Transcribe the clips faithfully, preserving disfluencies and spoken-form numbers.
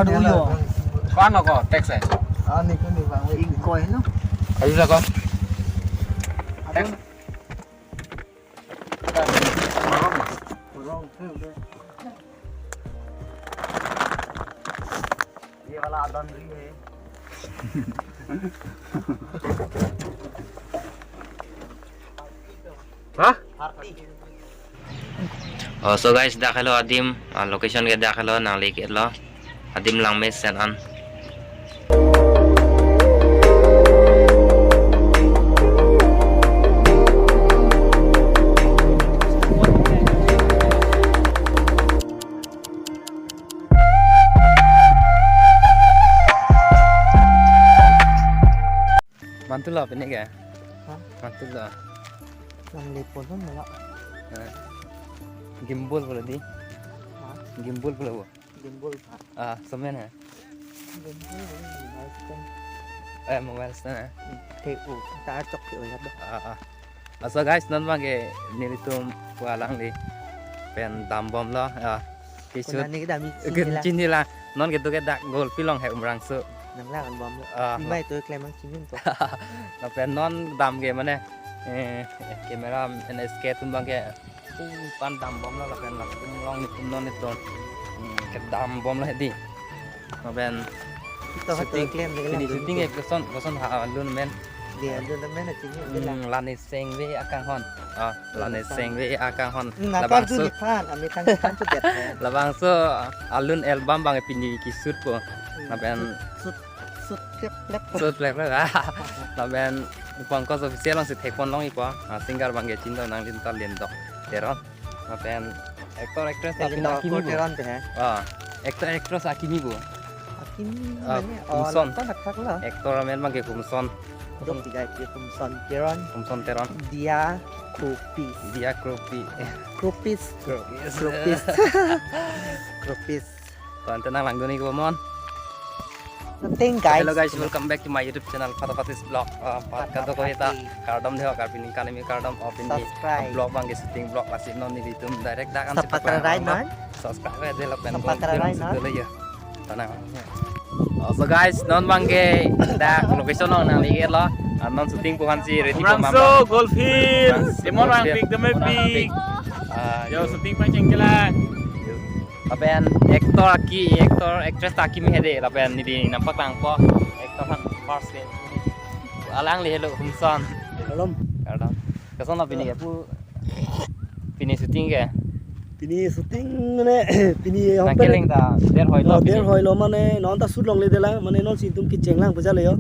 Ko-an lo ko, tax eh? Ani ko ni bang, wait. Ingkoi lo. Ayu lo ko. Tax. ये वाला आदम भी है। Hah? Oh, so guys, dak helo adim, ah, location ke dak helo, nangli ke lo. Adim langme sen an. Mantu lo pini ke? Hah? Mantu lo. Nang lepon pun mela. Eh. Gimbal pula di. Hah? Gimbal pula bo. Gimbal, Pak. Ah, semen ha? Gimbal, mobile stand. Eh, mobile stand ha? Thek u, ta chok thek u ya dah. Ah, ah. Laso guys, non bang ke nelitum pu alangli pen dambomlo. Ah. Kisut. Konani kedam i ke chini la. Chini la. Non kedo ke dak Golpi along he Umrangso. Nang la kan bom lo. Ah, imai to klem ang chini to. Lapen non dam ke mane, eh, camera N S K atum bang ke, uh, pan dambomlo lapen latum along nelitum non nelitum. Hmm, kedambomlo hedi. Lapen ito ha to shooting, klem de pini la shooting dun ke koson, koson ha alun men. Dia alun men chini de la. Hmm, lani sengve akanghon. Ah, lani sengve akanghon. Hmm, labangso, napar dun iphan, ami tang tang tu dia. Labangso alun album bang pini kisut po. Hmm, lapen shoot, shoot, shoot klep klep po. Shoot klep klep. Ah, lapen Pankaj Official along si thekpon long ipo. Ah, singer bang ke chinidun nang Linta Lendok Teron. Lapen actor actress ta pini Lendok akimi bo. Teron te ha? Ah, actor actress akimi bo. Akimi ah, mane, oh, Kumson. Nang ta thakthak lo. Actor amen bang ke Kumson. Dok tiga ke Kumson Teron. Kumson Teron. Dia Kropis. Dia Kropi. Kropis. Kropis. Kropis. Kropis. To ante nang langdun ik bomnon. Nothing, guys. Hello guys, welcome back to my YouTube channel, Pata Patis Vlog. Ah, pat kado ko hita. Pati. Kardom dei ho, karpi ningkan kimi kardom, oh, pini subscribe. Vlog bang ke shooting vlog, lasi non nelitum direct dak an si sapatra rai non. Subscribe ya dei lapen sapatra rai non. Dolo ya. Tanang. Oh, so guys, non bang ke dak location along nangli ke lo. Ah, non shooting pu aphan si ready po mama. Umrangso, Golf Hill, Umrangso, Timor Golf Hill, Rangpik, Deme Timor Rangpik. Pik. Ah, yo, yo. Shooting pacheng kelang. Yo. Lapen actor aki, actor, actress ta akimi hedi, lapen neli nangpaklangpo. Actor aphan first ke. Alangli helo Humson. Kardom. Kardom. Koson lo pini ke pu. Pini shooting ke? Pini shooting mane pini nang hong keleng pen ta der hoi lo. Oh, pini der hoi lo mane non ta shoot longle dei la mane non si nelitum kecheng lang puja le yo.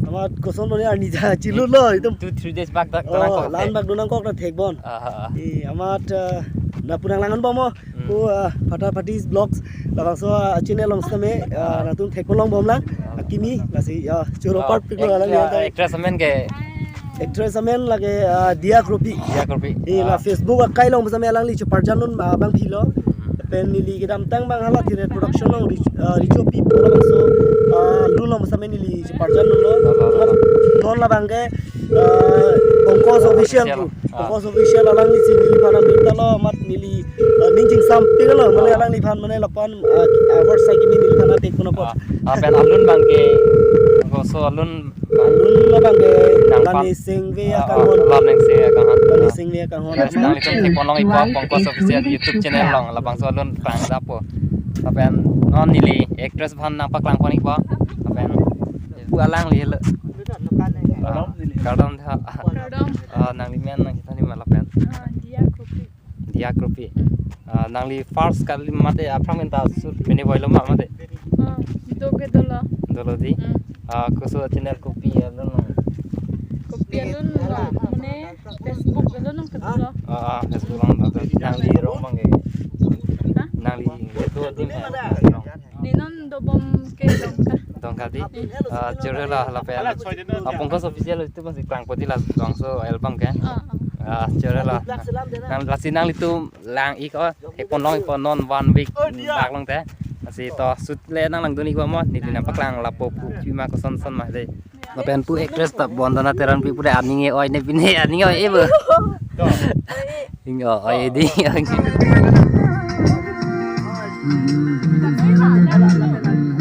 Amat koson lo ni arni ja chilu lo itum. Two, three days back dak. Oh, tang kok la-an te. Bak do nangkok ta thekbom. Ah, ah, ah. Eh, amat, eh, nangpu nang langdun bomnon. Hmm. Ko, ah, Pata Patis Vlogs. Labangso, ah, channel along sitame, ah, nangtum thekpon long bomlang. Akimi, lasi, ya, choro ah, part pik lo act-, alang ya, ya, ta. Actress amen ke? Actress amen lake, ah, Dia Kropi. Dia Kropi. Eh, la ah. Facebook akai along sitame alangli cheparjan dun, ah, bangphilo. Hmm. Pen neli kedamtang bang hala Thiret Production along Rich-, ah, Richo P labangso, ah, alun along sitame neli cheparjan dunlo. Ah, ah, ah. Non labang ke, ah, Pankaj Official Official. Pu. Ah. Pankaj Official alangli si neliphan birta lo amat neli, eh, ning chingsampik lo, mane ah. Alangliphan mane lapu-an, eh, award sai kimi neliphan atik puna po. Ah, ah, pen alun bang ke, koson alun bang. Alun lo bang ke, nang pan. Lani sengve ah, ah, akanghon. Lani sengve akanghon. Lani ah. Sengve akanghon. Guys, nanglitum thekpon long ipo, Pankaj Official YouTube channel along, labangso alun pangdap po. Lapen non neli actress aphan nangpaklangpon ipo. Lapen pu alangli helo. Kardom. Ah, kardom dei. Kardom. Ah, nangli men nangkethan ni ma lapen. Ah, Dia Kropi. Dia Kropi. Hmm. Ah, nangli first kali mate aphrang pen ta shoot pini boy lo ma mate. Ah, do ke dolo. Dolo dei. Hmm. Ah, koson channel kopi ya lo no. Kopi alun lo, mane Facebook alun lo ke dolo. Ah, ah, Facebook alun lo. Nangli rong bang ke. Hah? Nangli itu di ma. Neli non dobom ke Dongka. Dongka dei. Eh. Ah, choro lo lapen. Ah, Pankaj Official itu masih klangpo dei labangso album ke. Ah, ah. Ah, choro lo. Nang lasi nanglitum lang ik o, thekpon long ipo non one week bak long te. Lasi to shoot le nang langdun ik bomnon, neli nangpaklang lapu pu pima koson son ma dei. Lapen pu actress ta Bondona Teronpi pu dei aning e-oi ne pine aning e-oi e bo. Ing o, oi dei. Oi. Hmm.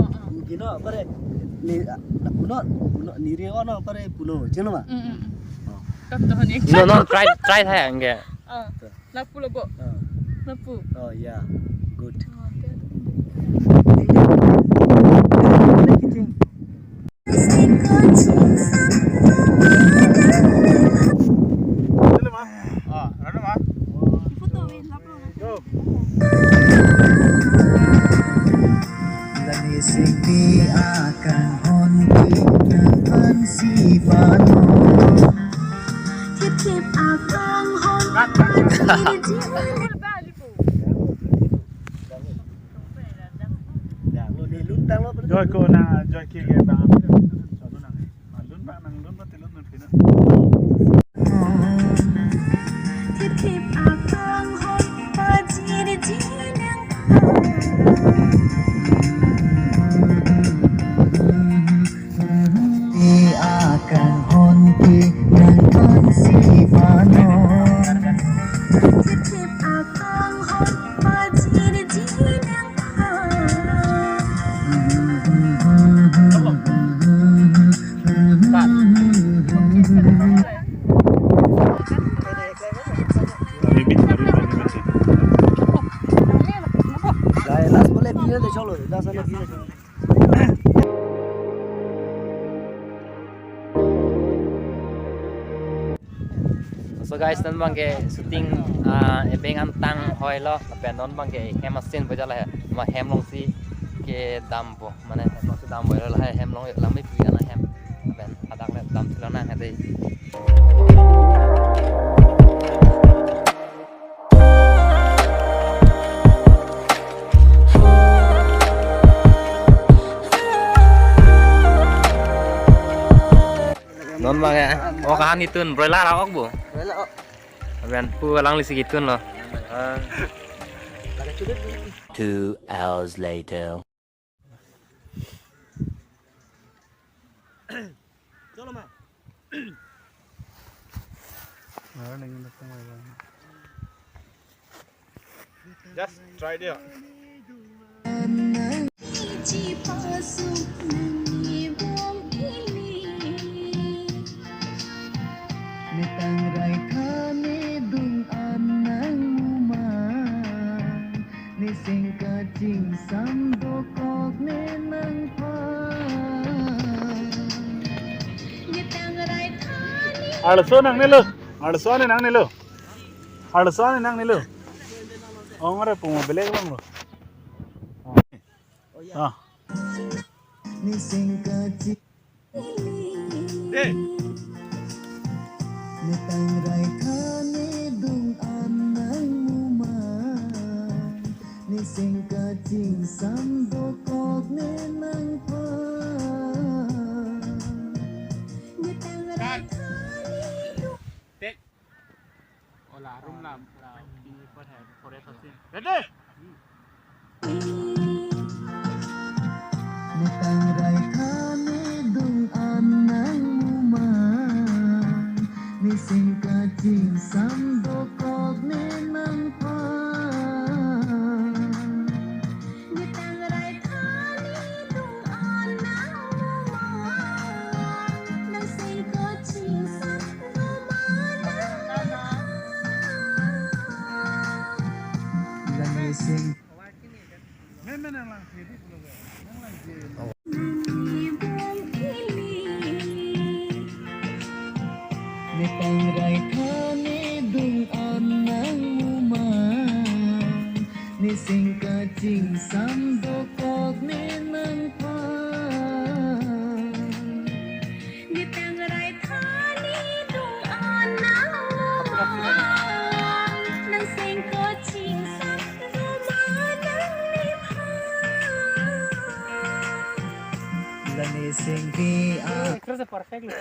Oh, oh. Gino, pare, ni, puno, puno, niri ono, pare, puno, chino ma? Mm, mm, mm. Oh. Kat to ni. No, no, try, try thai angke. Oh, lapu labo. Oh. Lapu. Oh, yeah. Good. Oh, okay. Lani singpi akanghon ki nangpansi panon. Thip thip akanghon. Joy ko na, joy ke ke bang. Lun bang nang lun bang tilun nun pina. Thip thip akanghon pajir jinang. Akanghon ke nangpansi panon. Thip thip akanghon pajir jinang. Last bole pina de cholo, last bole pina de cholo. So guys, non bangke shooting, ah, ebeng an tang hoilo, lapen non bangke hem asin boja lahai, ma hem alongsi kedampo, mane hem alongsi dampo lahai, hem along lang mi pi ana hem, lapen hadak le dam thilo nang hadi. Non bang ya, ok ahan itun, broiler ok bo. Broiler ok. Aben pu alanglisi itun lo. Two hours later. Cholo ma. Just try dia. Metang rai kha ne dung an nang mumang. Ne seng kachingsam dokok ne nangphan. Arloso nangnelo. Arloso ne nangnelo. Arloso ne nangnelo. Ong re pung belek long lo. Ah. Ne seng kachi- Metang rai kha ne dung an nang mumang. Ne seng kachingsam dokok ne nangphan. Metang rai kha ne dung. Take. Ola room lam, la, ini forest, forest asin. Ready? Metang rai kha ne dung an nang mumang. Ne seng kachingsam dokok ne nangphan. Metang rai kha ne dung an nang mumang. Ne seng kachingsam. Metang rai kha ne dung an nang mumang. Chingsam dokok ne nangphan. Nitang rai thani dung anang mo. Nang sengko chingsam do ma nangliphan. Lani singki a. Terus perfect loh.